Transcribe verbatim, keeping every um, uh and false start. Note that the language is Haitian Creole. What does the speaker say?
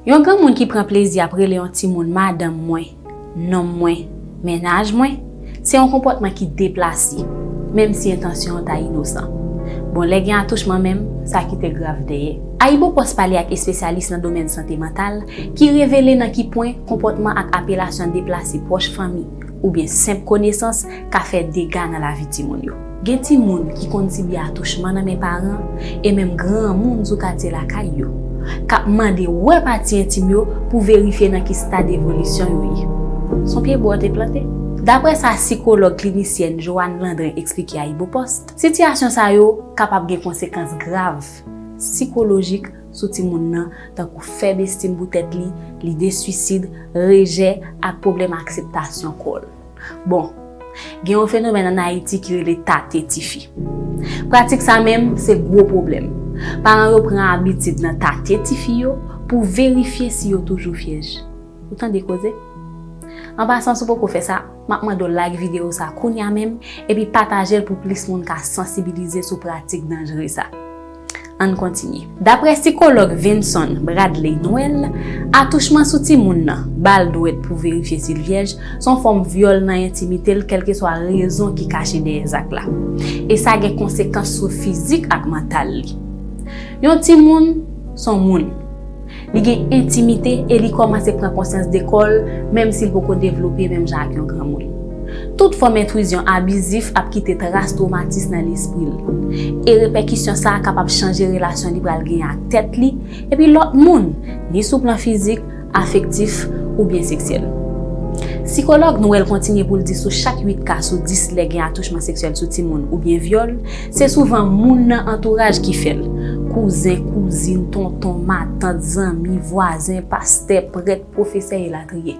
Yon granmoun ki pran plezi ap rele yon timoun madanm mwen, nonm mwen, mennaj mwen, se yon konpòtman ki deplase, menm si entansyon an ta inosan. Bon, lè gen atouchman menm, sa kite grav dèyè. AyiboPost pale ak espesyalis nan domèn sante mantal ki revele nan ki pwen konpòtman ak apelasyon deplase pwòch fanmi oubyen senp konesans ka fè dega nan lavi timoun yo. Gen timoun ki konn sibi atouchman nan men paran e menm granmoun sou katye lakay yo, k ap mande wè pati entim yo pou verifye nan ki stad evolisyon yo ye. S on pye bwa w te plante. Daprè sa sikològ klinisyèn Joanne Landrin eksplike AyiboPost, sitiyasyon sa yo kapab gen konsekans grav sikolojik sou timoun nan, tankou fèb estim pou tèt li, lide swisid, rejè ak pwoblèm akseptasyon kò l. Bon, gen yon fenomèn ann Ayiti ki rele tate tifi. Pratik sa menm se gwo pwoblèm. Paran yo pran abitid nan tate tifi yo pou verifye si yo toujou vyèj. Ou tande koze? An pasan, si w poko fè sa, m ap mande w like videyo sa kounye a menm, epi pataje l pou plis moun ka sansibilize sou pratik danjere sa. Ann kontinye. Daprè sikològ Vinson Bradley Noël, atouchman sou timoun nan, ba l dwèt pou verifye si l vyèj, s on fòm vyòl nan entimite l, kèlkeswa rezon ki kache dèyè zak la. E sa gen konsekans sou fizik ak mantal li. Yon timoun s on moun. Li gen entimite e li kòmanse pran konsyans de kò l, menm si l poko devlope menm jan ak yon granmoun. Tout fòm entwizyon abizif ap kite tras twomatis nan lespri l, e repèkisyon sa a kapab chanje relasyon li pral genyen ak tèt li epi lòt moun, ni sou plan fizik, afektif, oubyen seksyèl. Sikològ Noël kontinye pou l di sou chak uit ka sou dis lè gen atouchman seksyèl sou timoun oubyen vyòl, se souvan moun nan antouraj ki fè l. Kouzen, kouzin, tonton, matant, zanmi, vwazen, pastè, prèt, pwofesè, elatriye.